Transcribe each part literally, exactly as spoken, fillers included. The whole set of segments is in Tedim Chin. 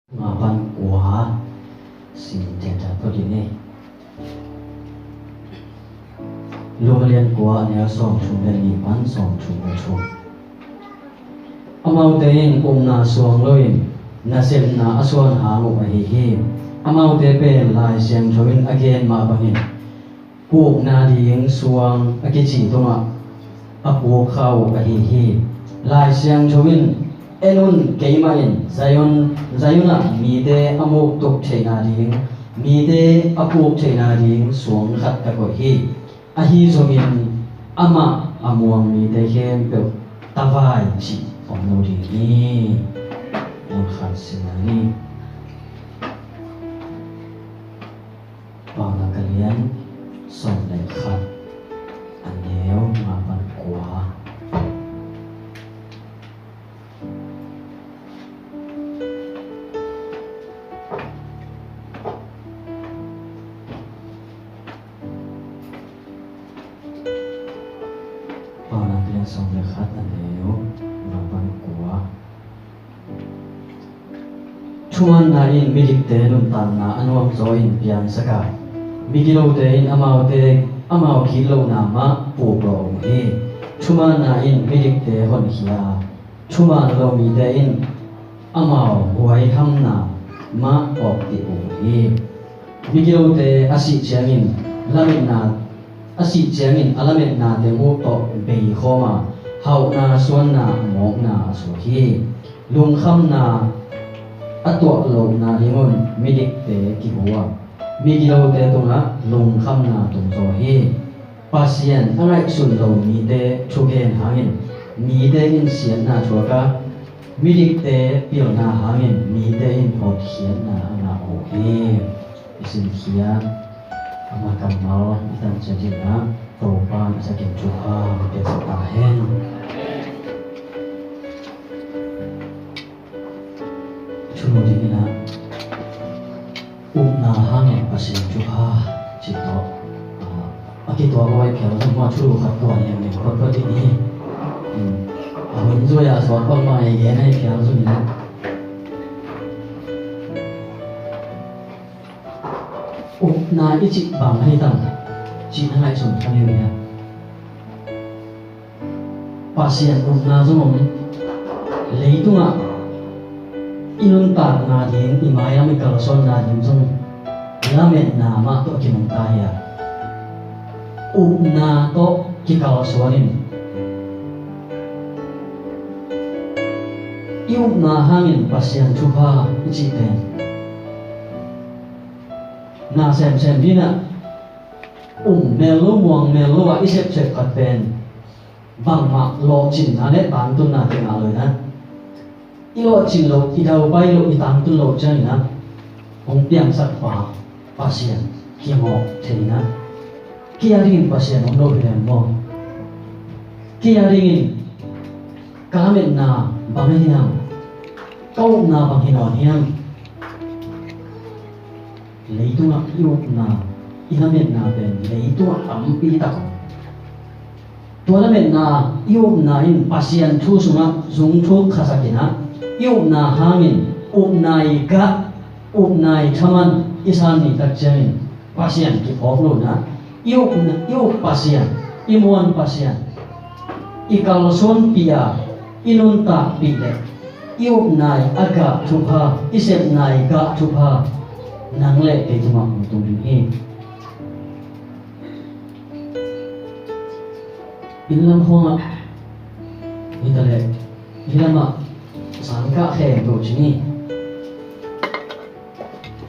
Nga pan kua sin cianca tawh dih ni. Luka lian kua a neu sawmthum le nih pan sawmthum le thum. Amaute in upna suang loin nasepna a suan hang uh ahi hi. Amaute pen Lai Siangtho in a gen mah bangin pukna ding suang a kici tungah a puk kha uh ahi hi. Lai Siangtho in, "En un, keimah in Zion, Zion ah mite a muktuk theihna ding, mite a puk theihna ding suang khat ka koih hi. Ahi zongin amah a muang mite khempeuh tavai cih om lo ding hi." Mun khat sin ni. Paunak a lian sawm le khat, a neu nga pan kua. Paunak a lian sawm le khat, a neu nga pan kua. Thumanna in midikte nuntakna a nuamzaw in piangsak a, migilote in amaute, amau gitlohna mah pukdawh uh hi. Thumanna in midikte honkhia a, thuman lo mite in amau huaihamna mah awkpih uh hi. Migilote a sih ciangin lametna, a sih ciangin a lametna teng uh tawh beikhawm a, hauhna, suanna, mawkna a suak hi. Lungkhamna a tuah lohna dingun midikte kihu a, migilote tungah lungkhamna tungzaw hi. Pasian a ngaihsun lo mite thugen hangin mite in siatna thuak a, midikte pilna hangin mite in hotkhiatna a ngah uh hi. I simkhiat a mah kammal i tan ciat dingin ah Topa in a sakin thupha hong piaksak ta hen. Thulu dingin ah upna hangin Pasian thupha cih tawh, ah, a kituak lo a i phial zong mah thulu khat kuan leuleu photphot ding hi. Hmm. A hun zui a suak bangmah a i gen a i phial zong in ah. Upna i cih bang ahi tam cih na ngaihsun kha ni uh hiam? Pasian upna zong om, leitungah i nuntakna ding, i mailam i kalsuanna ding zong lametna mah tawh a kinungta hi a, upna tawh kikalsuan in, i upna hangin Pasian thupha i cih pen na semsem dingin ah, um mel lo, muang mel lo a i sepsep khat pen bangmah lawhcinna le tangtunna teng ah lo in ah, i lawhcin loh, i daupai loh, i tangtun loh ciangin ah hong piangsak pa Pasian kigawm thei in ah, kei a dingin Pasian om lo hi lem maw? Kei a dingin ka lametna bang ahi hiam? Ka upna bang hi nawn hiam? Leitungah i upna, i lametna pen leitungah tampi tak om. Tua lametna, i upna in Pasian thu sungah zungthuk khasak in ah, i upna hangin upna i gah, upna i thaman i san ni tak ciangin Pasian kiphawk lo in ah, i upna, i up Pasian, i muan Pasian i kalsuanpih a, i nuntakpih leh i upna i a gah thupha, i sepna i gah thupha nang le kei tungah hong tung ding hi. Inn lam khawngah hi ta leh, hih lamah sangkah khempeuh ci ni.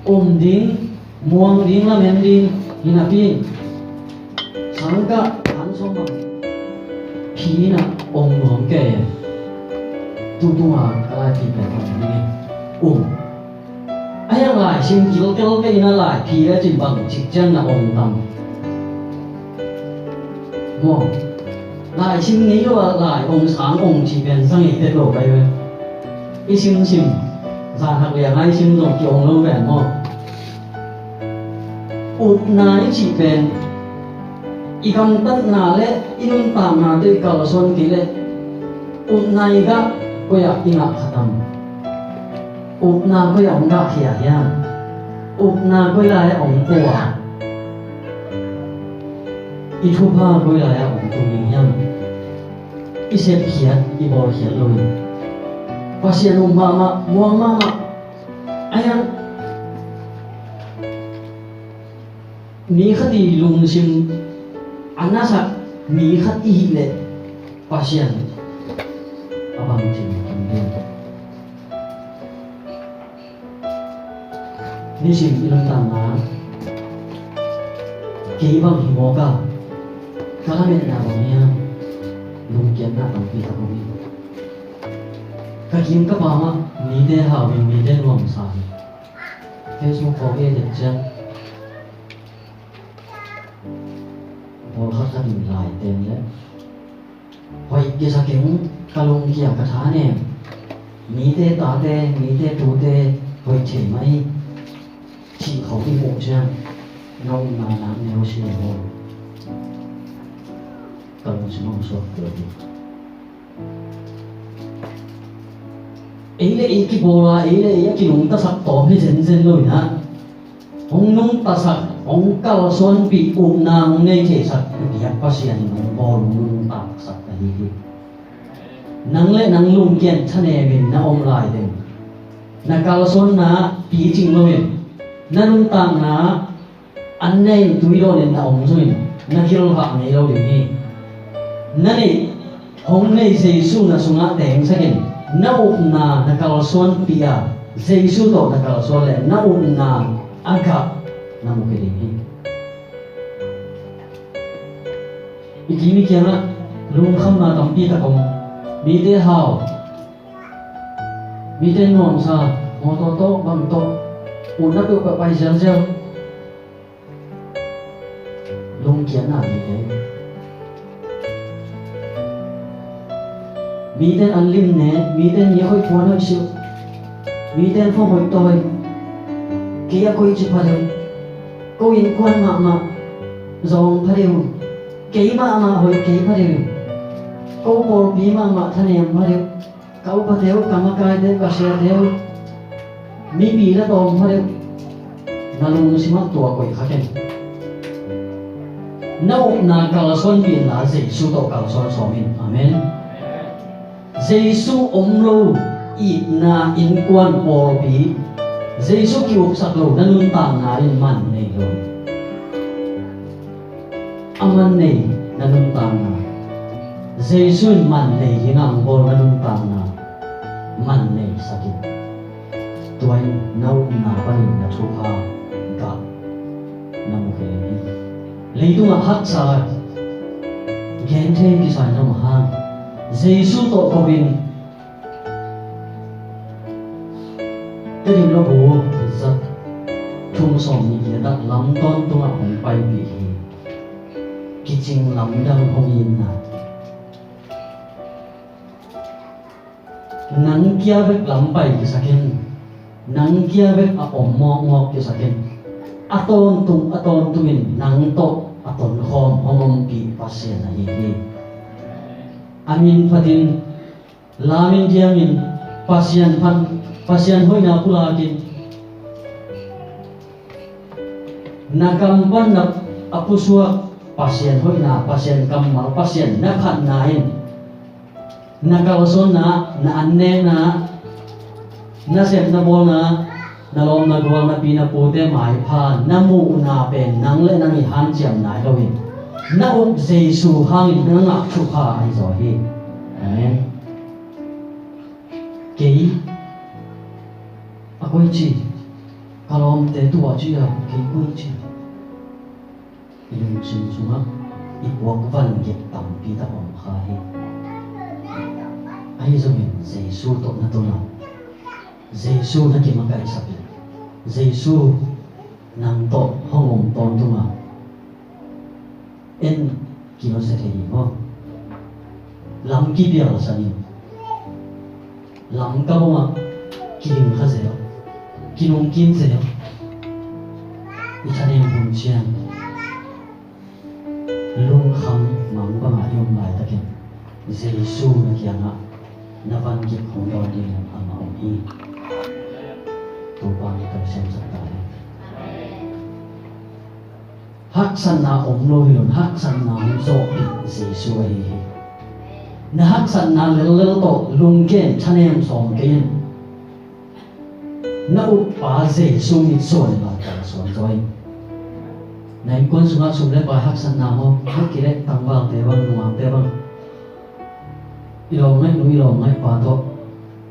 Um ding, muang ding, lamen ding hi napi in, sangkah an sawm bang phi in ah ong nuam kei. Tu tunga ka laiphi pen ong ding hi. Um. A hiang lai sim kilkel kei in ah laiphi le cin bang cik ciang na ong tam. Maw. Lai sim ngei lo a lai ong sang ong cih pen sa ngei tek lo pai ve. I simsim zan hak liang a i sim zong ki-ong lo pen maw? Upna i cih pen i gamtatna le i nuntakna tawh i kalsuan kei leh upna i gah koi ah i ngah kha tam? Upna koi ah hong gahkhia hiam? Upna koi lai ah hong pua? I thupha koi lai ah hong tung ding hiam? I sepkhiat, i bawlkhiat lo in, Pasian um mahmah, muang mahmah. Ahi hang mi khat i lungsim a nasak mi khat i hih leh Pasian a bang thei khin ding. Nisim i lungtang ah kei bang hi mawk a, ka lametna bang hiam? Lungkiatna tampi tak om hi. Ka kim ka pam ah mite hau in, mite nuamsa hi. Facebook khawng et ciang pawlkhat khat in lai ten le, hoih kisa keng, ka lungkia ka thanem, mite tate, mite tute hoih thei mah hi, cih khawng i muh ciang na upna nak neu si lo. Ka lungsim hong suak tel hi. Ei le ei kibawl a, ei le ei a kinungtasak tawm hi zenzen lo in ah, hong nungtasak, hong kalsuanpih, upna hong nei theisak i biak Pasian in hong bawl, hong nungtaksak ahi hi. Nang le nang lungkiat thanem in na om lai teng, na kalsuanna picing lo in, na nuntakna an nei in tui dawn in na om zongin na kilvah ngei lo ding hi. Na neih, hong nei Jesu na sungah tengsak in, na upna na kalsuanpih a, Jesu tawh na kalsuan leh na upna a gah na mu kei ding hi. I kim i kiangah lungkhamna tampi tak om. Mite hau, mite nuamsa, mawtaw tawh, bang tawh, utna peuhpeuh pai zialzial. Lungkiatna hi te. Mite an lim ne, mite mi hoih puan hoih silh, mite phone hoih tawi. Kei a koici pha deuh, ko innkuan mahmah zawng pha deuh, kei mahmah hoih kei pha deuh, ko pawlpi mahmah thanem pha deuh. Ka upate uh, ka makaite uh, ka siate uh, mipi la tawm pha deuh. Na lungsimah tua koih kha keng. Na upna kalsuanpih inla Jesu tawh kalsuan sawm in. Amen. Jesu om lo itna innkuan pawlpi, Jesu ki-uksak lo na nuntakna in man nei lo. A man nei na nuntakna, Jesu in man nei dingin a bawl na nuntakna man neisak in. Tua in na upna panin na thupha gah na mu kei hi. Leitungah haksa, genthei kisa in na om hang, Jesu tawh ko in, Tedim Labu za thum sawm nih giat ah lam tawntungah hong paipih hi. Kicing lamdang hong inna, nang kia bek lam pai kisak in, nang kia bek a om mawkmawk kisak in, a tawntung a tawntung in nang tawh a tonkhawm hong ompih Pasian ahi hi. A min phatin, lam in diangin, Pasian phat, Pasian hoihna pulakin, na kam pan na a pusuak Pasian hoihna, Pasian kammal, Pasian na phatna in na kalsuanna, na annekna, na sep na bawlna, na lawm na gual, na pi na pute maipha na muhna pen nang le nang i hanciam nai loin, na up Jesu hangin na ngah thupha ahi zaw hi. Amen. Kei a koici, ka lawmte tua ci a kei koici. I lungsim sungah i puak van gik tampi tak om kha hi. Ahi zongin Jesu tawh na tun a, Jesu na kimakaihsak in, Jesu nang tawh hong om tawntung a, en kino se thei hi maw? Lam kipialsan in, lam ka bawngah kidim kha zel, kinungkim zel. I thanem hun ciang lungkham mang bangah i om laitakin Jesu na kiangah na van gik hong dawn dingin amah om hi. Topa in kalsuansak ta hen. Haksatna om lo hi lo in, haksatna hong zawhpih Jesu ahi hi. Na haksatna lellel tawh lungkia in, thanem sawm kei in. Na uppa Jesu mitsuan in kalsuan zaw in. Na innkuan sungah sum le pai haksatna maw, a kileh tangvalte bang, nuamte bang, i lawmngaih nu, i lawmngaih pa tawh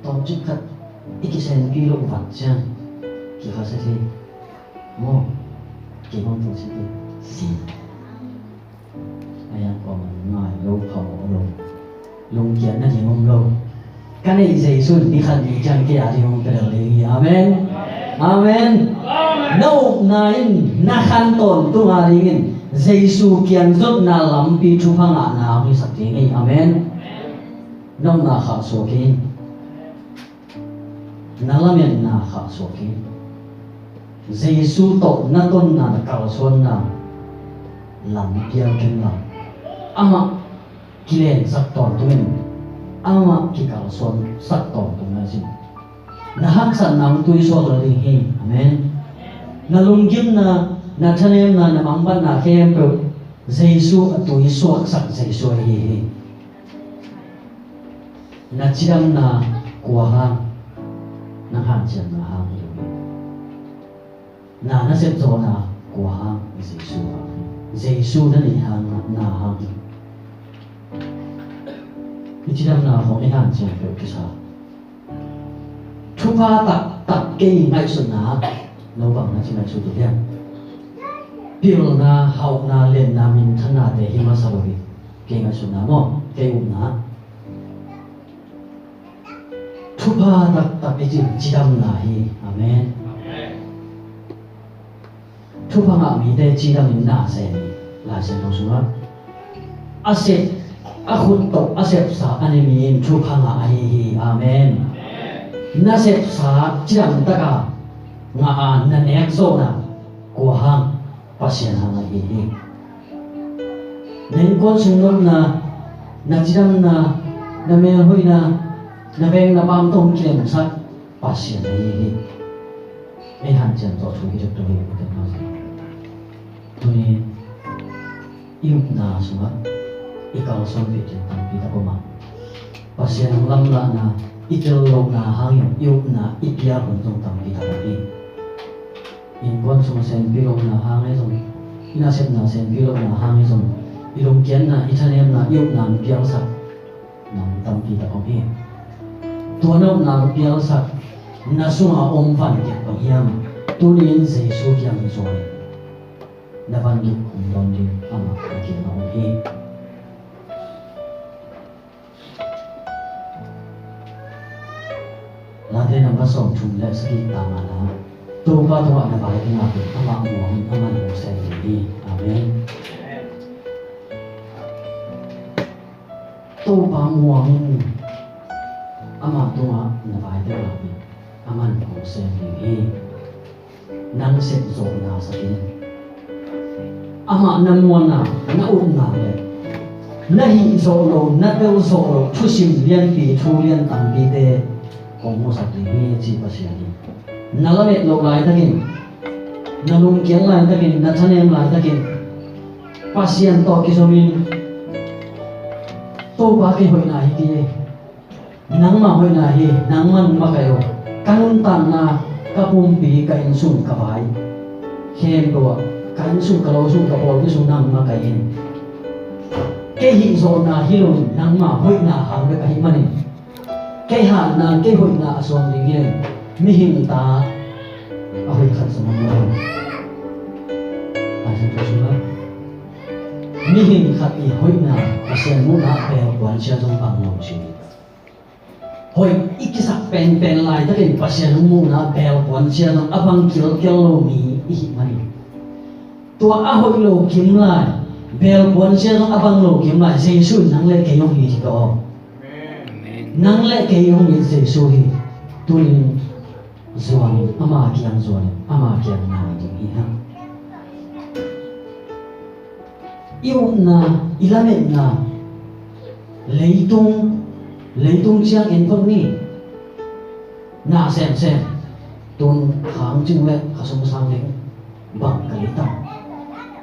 tawmcik khat i kisenpi loh vat ciang kikhasia thei. Maw, kei bang tawh si kei. Si. A yang kua man ngai lo, phamawh lo. Lungkiat nading om lo. Ka neih Jesu in ni khat ni ciang kei a ding hong pia lel ding hi. Amen. Amen. Na upna in na khan tawntung a dingin Jesu kiang zotna lampi thupha ngahna hong hisak ding hi. Amen. Na upna khahsuah kei in. Na lametna khahsuah kei in. Jesu tawh na tonna, na kalsuanna lam pial kei in la, amah kilensak tawntungin, amah kikalsuansak tawntung na cin, na haksatna hong tuisuak lo ding hi. Amen. Na lunggimna, na thanemna, na mangbatna khempeuh Jesu a tuisuaksak Jesu ahi hi. Na cidamna kua hang? Nang hanciamna hang hi lo hi. Na, na sepzawhna kua hang? Jesu hang hi. Jesu na neih hang, na hang hi. I cidamna khawng i hanciam peuh kisa. Thupha taktak kei ngaihsutna, no bang na ci ngaihsut uh hiam? Pilna, hauhna, lianna, minthannate hi masa lo hi. Kei ngaihsutna maw, kei upna. Thupha taktak i cih cidamna hi. Amen. Thupha ngah mite cidamin na sem hi. Lai Siangtho sungah a sep, a khut tawh a sepsa a ne mi in thupha ngah ahi hi. Amen. Na sepsa cidam taka ngah a na nek zawhna kua hang? Pasian hang ahi hi. Na innkuan sung nopna, na cidamna, na melhoihna, na veng na paam tawh hong kilemsak Pasian ahi hi. Ei hanciam tawh thu hi tuk tuk hi. Tuni i upna sungah i kalsuanpih ding tampi tak om a, Pasian hong lamlahna i tel lohna hangin i upna i pial hun zong tampi tak om hi. Innkuan sung senpi lohna hang ahi zong, i nasepna senpi lohna hang ahi zong, i lungkiatna, i thanemna, i upna hong pialsak na tampi tak om hi. Tua na upna hong pialsak na sunga om vangik bang hiam? Tuni in Jesu kiang zuan in na vangik hong dawn ding amah a kiangah om hi. Late number sawmthum le sagih, tang ngana. Topa tungah na vai ding a, amah muang in, amah in hong sem ding hi. Amen. Topa muang in, amah tungah na vai ding a, amah in hong sem ding hi. Nang sepzawhna sak in. Amah na muanna, na upna le na hih zawh lo, na tel zawh lo thusim lianpi, thu lian tampite kong musak ding hi, ci Pasian hi. Na lamet loh laitakin, na lungkiat laitakin, na thanem laitakin Pasian tawh kizomin, Topa, kei hoihna hi kei. Nangmah hoihna hi, nangman makaih o. Ka nuntakna, ka pumpi, ka innsung, ka vai khempeuh ah, ka innsung, ka lo sung, ka pawlpi sung nang makaih in. Kei hih zawhna hi loin nangmah hoihna hang bek ahih manin, kei hatna, kei hoihna a suang ding hi leng, mihing ta a hoih khat zong om lo. Ai, sa tua sungah mihing khat i hoihna Pasian muhna ah belpuan sia zong bang lo ci. Hoih i kisak penpen laitakin Pasian hong muhna belpuan sia zong a bang kilkel lo mi i hih manin, tua a hoih lo kim lai, belpuan sia zong a bang lo kim lai, Jesu in nang le kei hong it hi ka aw. Amen. Nang le kei hong it Jesu hi. Tunin zuan in, ama kiang zuan in, ama kiang nai ding hi hang. I upna, i lametna, leitung, leitung ciang en phot ni. Na semsem. Tun khang cing le kha sung sang ding bang ka lei tam,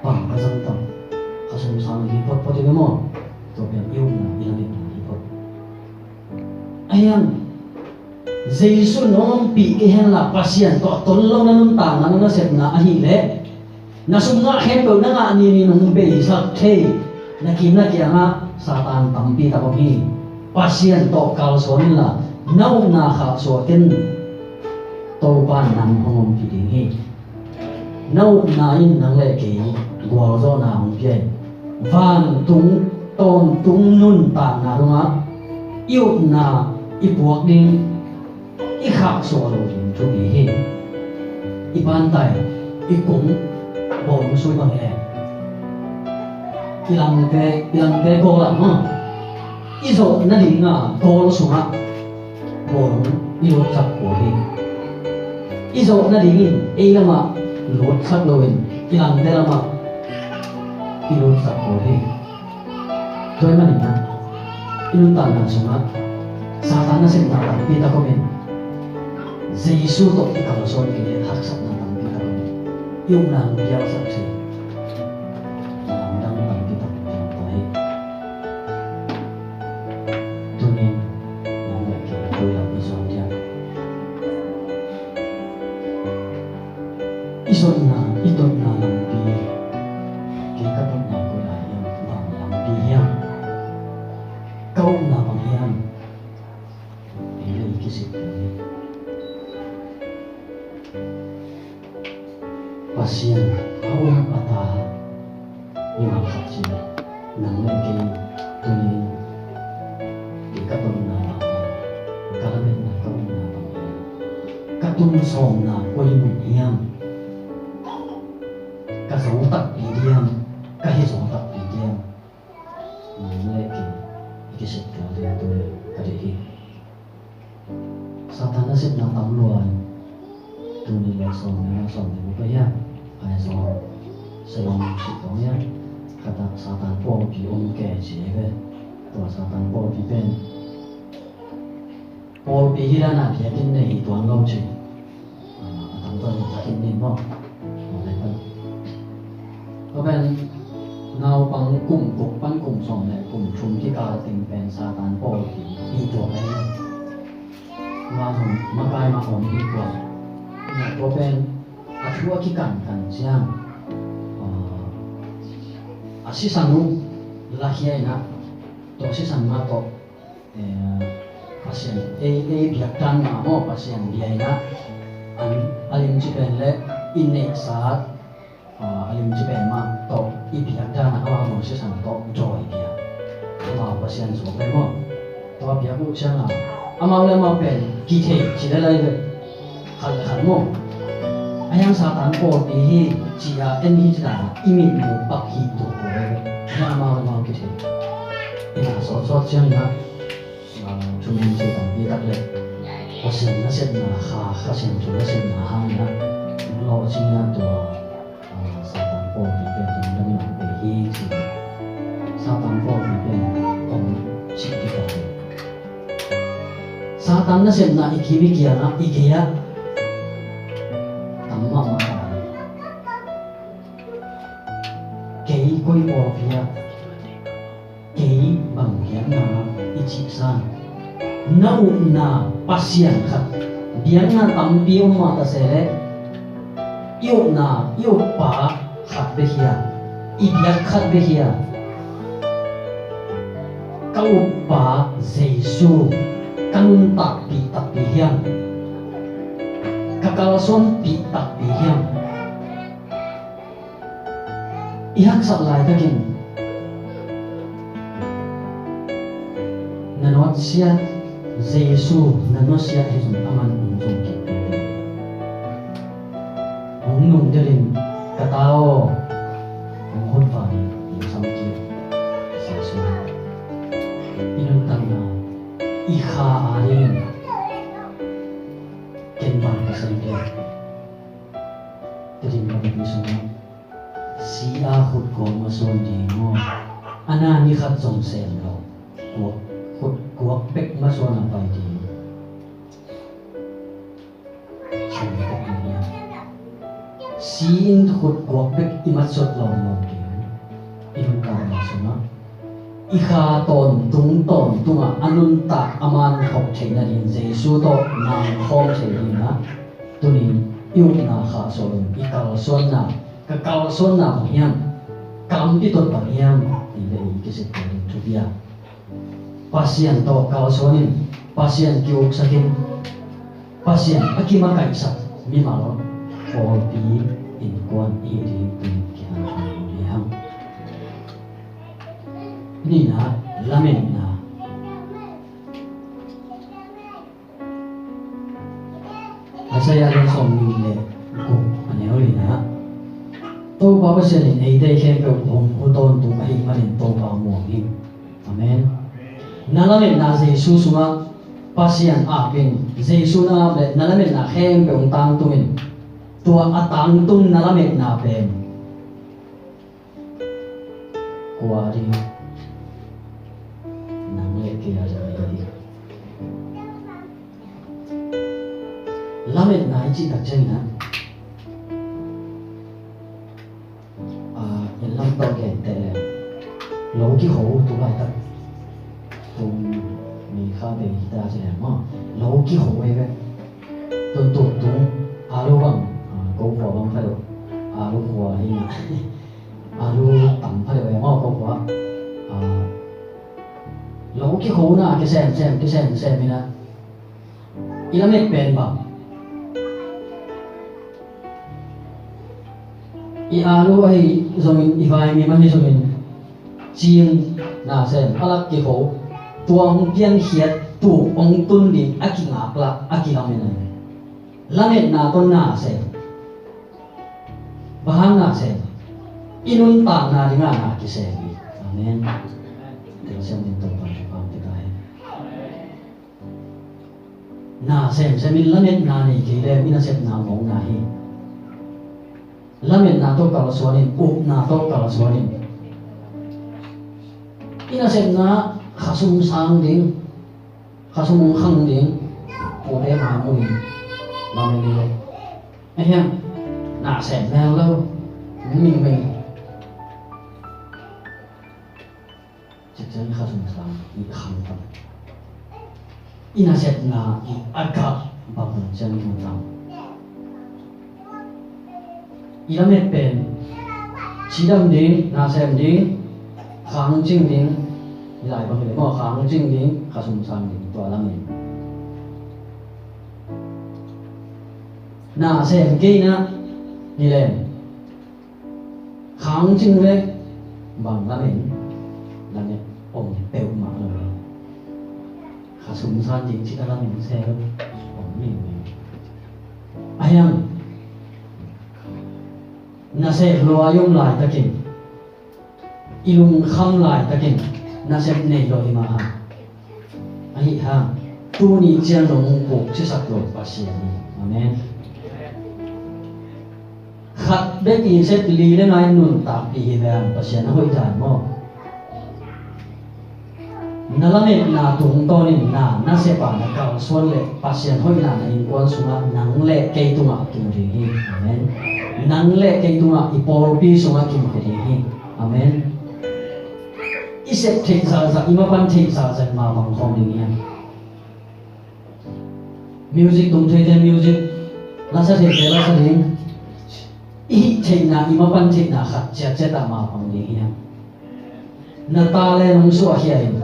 bang ka zang tam, kha sung sang ding hi photphot ding maw? Tua pen i upna i lametna hi phot. Ahiang Jesu na ompih kei henla Pasian tawh ton lo na nuntakna na nasepna ahih leh na sum ngah khempeuh na ngah ni ni nong beisak thei na kim na kiangah Satan tampi tak om hi. Pasian tawh kalsuan inla na upna khahsuah ken Topa in nang hong ompih ding hi. Na upna in nang le kei gualzawhna hong pia in vantung tawntung nuntakna dongah i upna i puak ding i khahsuah lo ding thupi hi. I pantai i kung bawlung sui bang hi le i langte i langte goal ah maw i zawh nadinga goal sungah bawlung i lutsak kul hi. I zawh nadingin ei lamah lutsak loin i langte lamah i lutsak kul hi. Tua ahih manin ah i nuntakna sungah Satan nasepna tampi tak om in Jesu tawh i kalsuan kei leh haksatna tampi tak om in i upna hong pialsak si lamdang tampi tak piang ta hi. Tunin nang le kei a tuilam i zuan diam? I sotna i totna lampi kei ka totna koi lai hiam? Bang lampi hiam? Ka upna bang hiam? Kei le i kisik ding hi. Pasian a um a ta mimal khat cih nang le kei tunin i ka totna bang hiam? Ka lametna ka upna bang hiam? Ka tun sawmna koi mun hiam? Ka zo takpi diam? Ka hi zo takpi diam? Nang le kei i kisik tel ding tu ka deih hi. Satan nasepna tam lua in tuni le sawm le nga sawm le guk ka hiam? Ai zaw selong sik kong hiam? Kata Satan pawlpi om kei ci hi ve. Tua Satan pawlpi pen pawlpi hi dan a biakinn nei hi tuan lo ci. A tamzaw in biakinn nei maw? Tua pen naupang kum guk pan kum sawm le kum thum kikal teng pen Satan pawlpi hi tua pen. Nga zong makai mah om hi tua. Tua pen a thu a kikankan ciang a sisan uh lakhia in ah tua sisan mah tawh Pasian ei ei biak dan mah maw, Pasian bia in ah a limci pen le i neihsa a limci pen mah tawh i biak dan a amau sisan tawh dawi bia amau Pasian suak pen maw? Tua biak uh ciang a amau le amau pen kithei ci le lai le khat le khat maw? A hiang Satan pawlpi hi ci a en hi ci dan a i mitmu pak hi tua ko le le amau le amau kithei. Ina sawtsawt ciang in ah Thumin ci tampi tak le Pasian nasepna kha, Kha Siangtho thu nasepna hangin ah lawhcing in ah tua Satan pawlpi pen tungdam in ah bei hi ci. Satan pawlpi pen om cih kikal hi. Satan nasepna i kim i kiangah i gei ah tam mahmah ta hi. Kei koi pawlpi ah kei bang biakna i cihsa na upna Pasian khat biakna tampi om mah ta se leh i upna i uppa khat bek hi a i biak khat bek hi a ka uppa Jesu ka nuntakpih takpi hiam? Ka kalsuanpih takpi hiam? I haksat laitakin na nuatsiat Jesu na nuatsiat hi zong a man um zong kik hong nungdelin ka ta aw hong hon vanin hong sam kik Jesu i nuntakna i kha a dingin ken bang ka sem dia Tedim ka bek ni sungah si a khut kuak masuan ding maw? A na ni khat zong sem lo. Kuak, khut kuak bek masuan a pai ding. Sum tek ni. Si in khut guak bek i matsuat lawm lawm kei. I nuntakna sungah i kha tawntung tawntungah a nuntak a man khop theih nading Jesu tawh nang khawm theih dingah tuni i upna khahsuah in i kalsuanna, ka kalsuanna bang hiam, ka lampi tawh bang hiam, ti le i kisik ding thupi a. Pasian tawh kalsuan in, Pasian kiuksak in, Pasian a kimakaihsak mimal pawlpi innkuan i hi ding tun kihanthawn hi hang. Nihna, lametna. Isaiah lian sawmnih le guk a neu lina. Topa Pasian in eite khempeuh hong hu tawntung ahih manin Topa muang hi. Amen. Na lametna Jesu sungah Pasian apin Jesu na le na lametna khempeuh hong tangtungin tua a tangtung na lametna pen kua a ding? Nang le kei a ding, a ding. Lametna i cih tak ciangin ah, ah, in lam tawh gen teh leh lo kikho tu laitak tung mi kha bei hi ta ci leh maw, lo kikho ei ve. Tun tuk tung alu bang, ah, ko khua bang pha lo, alu khua hi na. Alu tam pha lo e maw ko khua. Ah, lo kikho na kisem sem kisem sem hi na. I lamet pen bang, i alu ahi zongin, i vaimim ahi zongin, cing na sem a lak kikho, tua hong piankhiat tu hong tun ding a kingaklah a kilamen ahi. Lametna tawh na sem. Bang hang na sem? I nuntakna dingah na kisem hi. Amen. Tel siam ding Topa thupha hong pia ta hen. Na semsem in lametna nei kei leh i nasepna mawkna hi. Lametna tawh kalsuan in, upna tawh kalsuan in. I nasepna khasum sang ding, khasum hong khang ding, pute maimun in lamen in lo. Ahiang, na sem mel lo, mingming. Cikciang khasum sang i khang tam. I nasepna i a gah bang ciang i khang tam. I lamet pen cidam ding, nasem ding, khang cing ding, i lai bang le maw, khang cing ding, khasum sang ding, tua lamet. Nasem kei na, ni lem. Khang cing le bang lamen, lamen om peuhmah lo. Khasum san ding cih a lamen se lo. Om ning ning. Ahiang nasep lua i om laitakin, i lungkham laitakin nasep nei lo hi mah hang. Ahi hang, tuni ciang dong hong puk sisak lo Pasian hi. Amen. Khat bek i sep li le ngai nuntakpih hi ve ang Pasian a hoih dan maw? Na lametna tungtawnin na, na sep a na kalsuan le Pasian hoihna na innkuan sungah nang le kei tungah kimu ding hi. Amen. Nang le kei tungah i pawlpi sungah kimu ding hi. Amen. I sep theih zahzah, i mapan theih zahzah ma bang khawm ding hiam? Music tung theite music, lasa theite lasa ding. I hih theihna, i mapan theihna khat ciatciat ah ma bang ding hiam? Na talent hong suahkhia in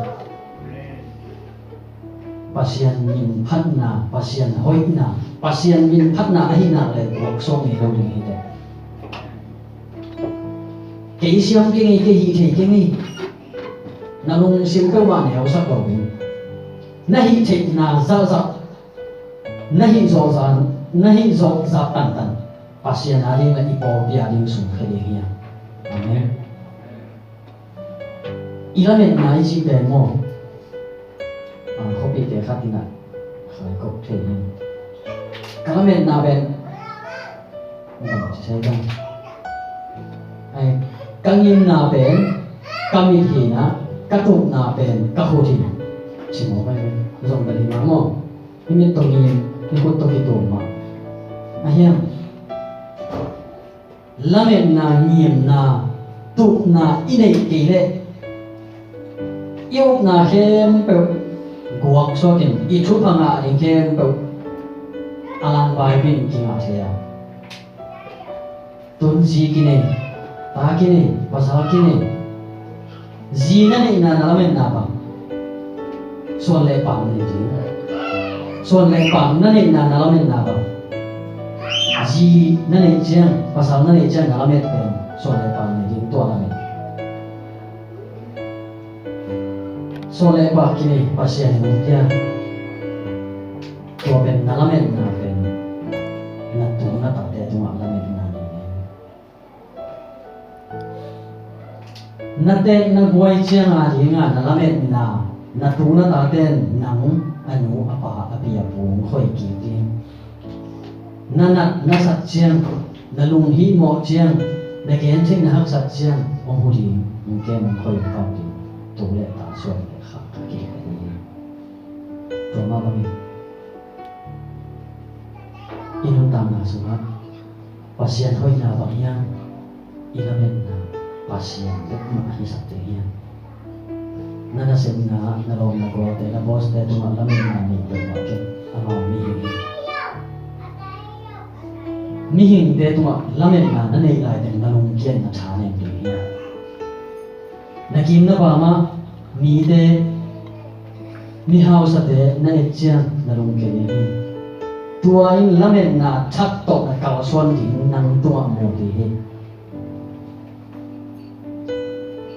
Pasian min phatna, Pasian hoihna, Pasian min phatna ahihna le buak suak ngei lo ding hi teh. Kei siam kei ngei, kei hih thei kei ngei. Na lungsim peuhmah neusak lo ding. Na hih theihna zahzah, na hih zawh zah, na hih zawh zah tantan Pasian a ding le i pawlpi a ding sungkhia ding hiam? Amen. I lametna i cih pen maw? A, khuapihte khat in a, khai kok thei hi. Ka lametna pen, bang ci sai bang. Ai, ka ngimna pen ka mit hi na, ka tupna pen ka khut hi. Ci mawk ai, zong bel hi mah maw? I mit tawh ngim, i khut tawh kitup mah. A hiam? Lametna, ngimna, tuhna i neih kei leh i upna khempeuh guaksuakin i thupha ngah ding khempeuh a langvai pen kingah thei a. Tun zi kinei, ta kinei, pasal kinei. Zi na neihna na lametna bang? Suan le paak nei ding. Suan le paak na neihna na lametna bang? Zi na neih ciang, pasal na neih ciang na lamet pen suan le paak nei ding, tua lamet. Suan le paak kinei, Pasian in hong pia. Tua pen na lametna pen na tu na tate tungah lametna nei ding. Na teek na guai ciang a dingin na lametna, na tu na tate in nang, a nu, a pa, a pi, a pu hong khoi kik ding. Na nat na sat ciang, na lunghihmawh ciang, na gentheih na haksat ciang hong hu ding, hong kem hong khoi kau ding. Tu le ta, suan le kha, kha kik ding. Tua mah bangin i nuntakna sungah Pasian hoihna bang hiam? I lametna Pasian bek mah a hisak ding hiam? Na nasepna, na lawm na gualte, na bawste tungah lametna nei peuhmah kei, amau mihing hi. Mihingte tungah lametna na neih laiteng na lungkiatna tha nem ding hiam? Na kim na pam ah mite, mihausate na et ciang na lungkia ding hi. Tua in lametna thak tawh na kalsuan ding nang tungah mu ding hi.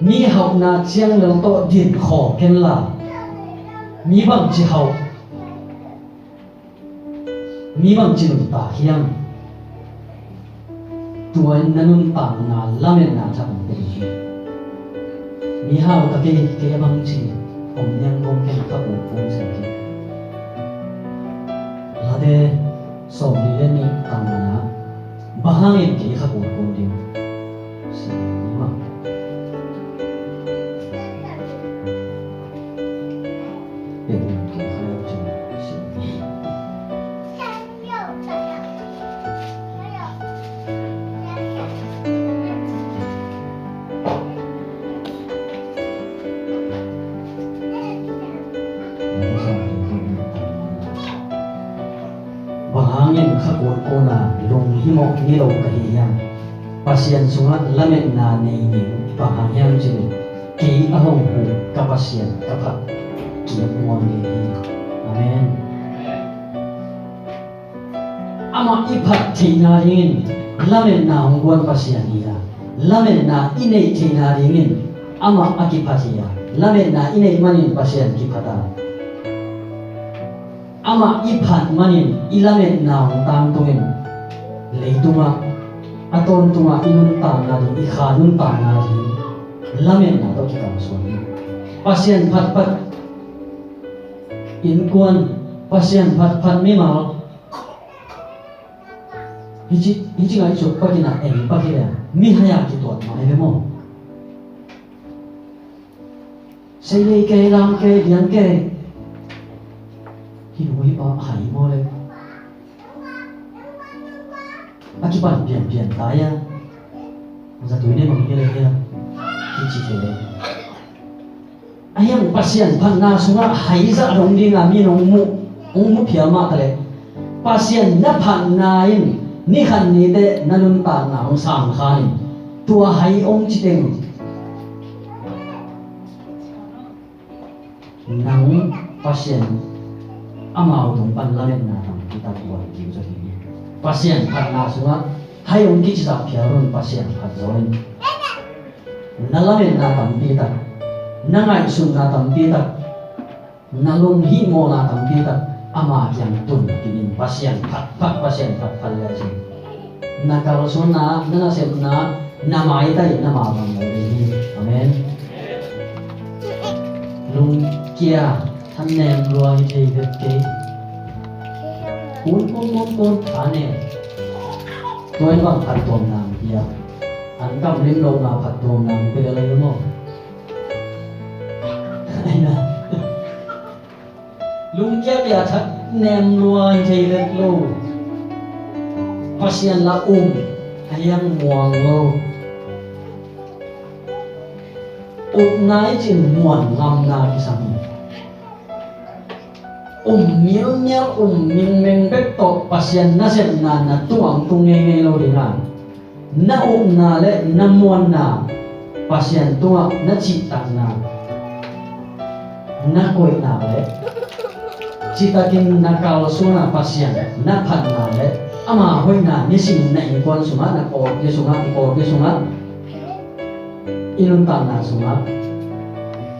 Mi hauhna ciang lel tawh din khawh kenla, mi bangci hauh, mi bangci nuntak hiam? Tua in na nuntakna lametna thak hong pia ding hi. Mi hau ta kei, kei a bangci om niang bawm ken kha kul kul se kei. Late sawmli le nih tang na, bang hangin kei kha kul kul ding? Si mah. Bang hangin kha kutkuna lunghimawh ni lo ka hi hiam? Pasian sungah lametna nei ning bang hang hiam cih leh kei a hong huh ka Pasian ka phat kiam nuam ding hi. Amen. Amah i phat theihna dingin lametna hong guan Pasian hi a, lametna i neih theihna dingin amah a kiphat hi a, lametna i neih manin Pasian kiphat a. Amah i phat manin i lametna hong tangtungin leitungah a tawntungah i nuntakna ding, i kha nuntakna ding lametna tawh kikalsuan hi. Pasian phatphat innkuan, Pasian phatphat mimal, hici, hici ngaihsut pakin a eng pak hi leh mihai a kituat mah hi ve maw? Sei lei kei, lam kei, diang kei. Hih nu hih pa hai maw le, a kipan pianpian ta ia. Zatui ne mang hi le hia, kici thei le. A hiang Pasian phatna sungah hai zah dong dinga mi nong muh, hong muh phial mah ta leh, Pasian na phatna in ni khat ni teh na nuntakna hong sang khan in, tua hai hong ci teng nang Pasian amau tung pan lametna tampi tak buai kiu zaw hi. Pasian phatna sungah hai hong kici zah phial un, Pasian phat zaw in. Na lametna tampi tak, na ngaihsutna tampi tak, na lunghihmawhna tampi tak ama kiang tun pi in, Pasian phatphat, Pasian phatphat le cin. Na kalsuanna, na nasepna, na maitai, na mabang lo ding hi. Amen. Lungkia, thanem lua hi thei vet kei. Kun, kun, kun, kun, thanem. Tua in bang phattuamna hong pia? An kam lim lohna phattuamna hong pia lel maw? Lungkia pia, thanem lua hi thei vet lo. Pasian la um a hiang muang lo. Upna i cih muan ngamna kisam hi. Um mialmial, um mingmeng bek tawh Pasian na sepna na tuangtung ngeingei lo ding a, na upna le na muanna Pasian tungah na cihtakna, na koihna le citakin na kalsuanna Pasian na phatna le ama hoihna nisim na innkuan sungah, na kawlpi sungah, i kawlpi sungah, i nuntakna sungah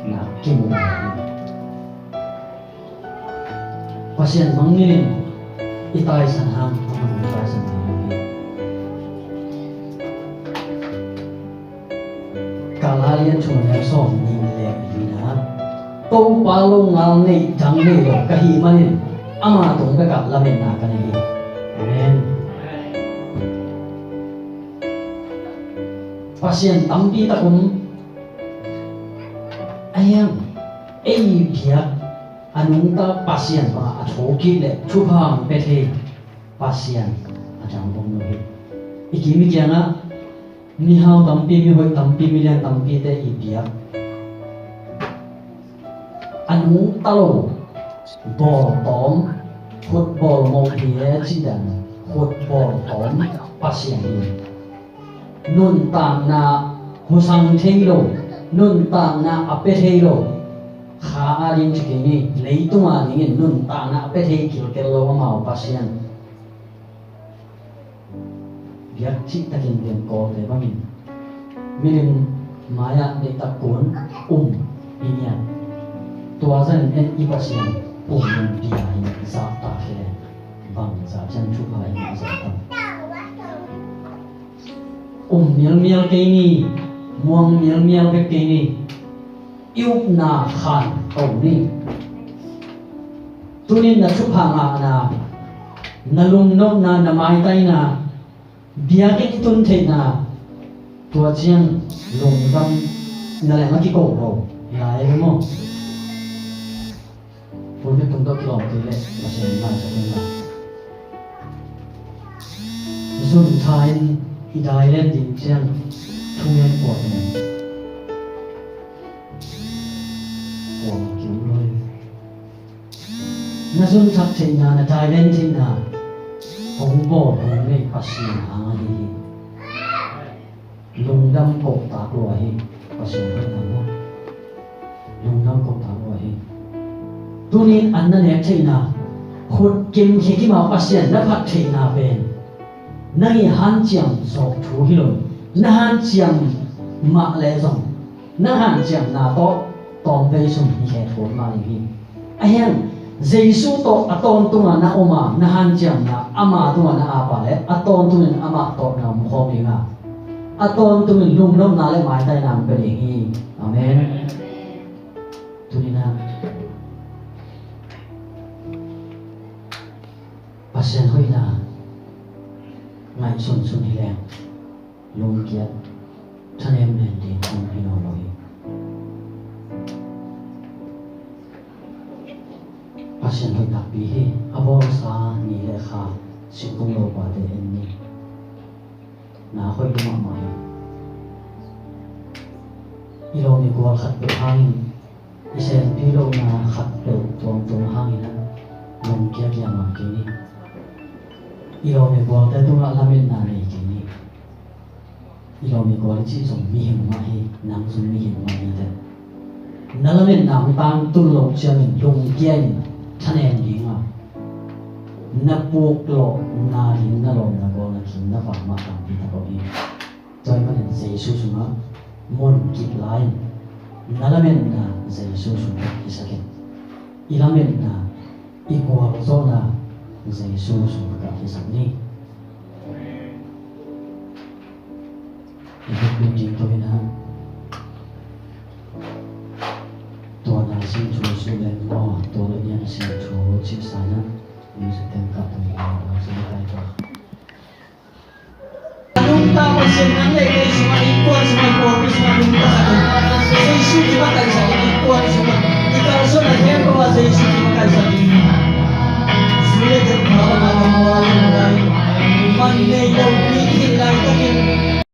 na kimu. Pasian mangngilh in, i taisan hang, amah i taisan hang hi. Galatian thum a neu sawm nih le li-na, Topa longal neih dang nei lo ka hih manin, ama tung bekah lametna ka nei hi. Amen. Pasian tampi tak um a hiang, ei biak a nungta Pasian bangah a thokik le thupha hong pia thei Pasian a dang om lo hi. I kim i kiangah mihau tampi, mihoih tampi, milian tampite i biak a nungta lo, bawltawm, khutbawl mawh hi e cih dan khutbawl tawm Pasian hi. Nuntakna husang thei lo, nuntakna a pia thei lo, kha a ding ci kei ni, leitung a dingin nuntakna a pia thei kilkel lo amau Pasian. Biak cihtakin gen kawlte bangin milim mai-ah deihtak kun um i ngiat. Tua zan en i Pasian pum in bia in zahtak hi le bangzah ciang thupha in a zah tam. Um mialmial kei ni, muang mialmial bek kei ni, i upna khan to ni. Tunin na thupha ngahna, na lungnopna, na maitaina, biakinn i tun theihna, tua ciang lungdam na leng a kiko lo lai e maw? Pulpit tung tawh kilawm kei leh Pasian maisak in la. Zun tha in i dai len ding ciang thungen kuat in kuam a kium lo hi. Na zun thak theihna, na dai len theihna hong bawl hong nei Pasian hang ahi hi. Lungdam kohtak lua hi. Pasian hoihna maw? Lungdam kohtak lua hi. Tunin an na nek theihna, khut kim khia kim a Pasian na phat theihna pen nang i hanciam zawk thu hi lo. Na hanciam mah leh zong na hanciamna tawh tawmvei sung hi khe thawn mah ding hi. A hiang, Jesu tawh a tawntungah na om a, na hanciamna ama tungah na ap a leh a tawntungin amah tawh na om khawm ding a, a tawntungin lungnopna le maitaina hong pia ding hi. Amen. Tuni-in ah Pasian hoihna ngaihsunsun hi leng lungkiat thanem nen ding om hi nawn lo hi. Pasian hoih takpi hi. A bawlsa ni le kha singkung lo pate en ni. Na hoih mahmah hi. I lawm i gual khat peuh hangin, i senpi lohna khat peuh tuamtuam hangin ah lungkia kiamah kei ni. I lawm i gualte tungah lametna nei kei ni. I lawm i gual i cih zong mihing mah hi, nang zong mihing mah hi teh. Na lametna hong tangtun loh ciangin lungkia in thanem ding a, na puklawhna ding na lawmna gual na kim na vak mah tampi tak om hi. Tua ahih manin Jesu sungah mun kip lai-in na lametna Jesu sungah hisak in, i lametna i gualzawhna Jesu sungah hisak ni. I hukpin ding tawh in ah, tua na sin thu su leng maw, tua le nian sin thu cih sa in ah, music ten kah tawh in ah, a sin kai tua. A nungta Pasian nang le kei sungah, innkuan sungah, pawlpi sungah nungta sak in. Jesu kimakaihsak in, innkuan sungah i kalsuanna khempeuh ah Jesu kimakaihsak in. Sui le tek pha bangah ka mual in lai. man nei lo hi.